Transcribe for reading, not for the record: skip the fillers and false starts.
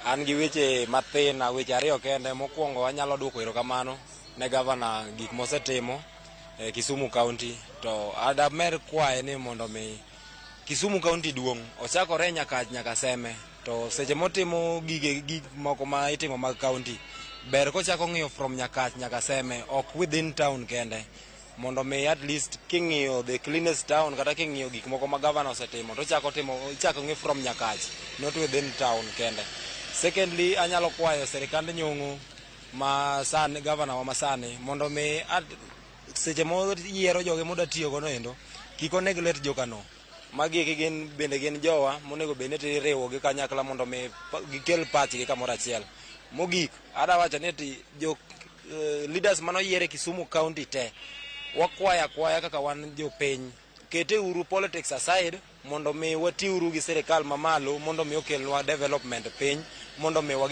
An gi weche mathin, weche ariyo kende. Mokwongo, anyalo duoko erokamano ne gavana gik mosetimo e Kisumu County. To adamer kwaye ni mondo mi Kisumu County duong', ochakore nyaka nyaka Seme. To seche motimo gige gik moko ma itimo mag county, ber kochako ng'iyo from Nyakach nyaka Seme, ok within town kende. Mondo mi at least king'iyo the cleanest town, kata king'iyo gik moko ma gavana osetimo, to ochako timo, ichako ng'i from Nyakach, not within town kende. Secondly, anyalo kwayo sirikand Nyong'o ma sani, gavana wa masani, mondo mi at seche moyiero joge moda tiyo gono endo, kik o neglect jokano. Magi eki gin bende gin jowa monego bed ni iriwogi kanyakla mondo mi gikel pachgi kamoro achiel. Mogik, ada wacho ni ti jo leaders manoyier e Kisumu County te, wakwaya akwaya kaka wan jopiny, kete uru politics aside mondo mi watiuru gi sirikal mamalo mondo mi okelnwa development piny, mondo mi wager.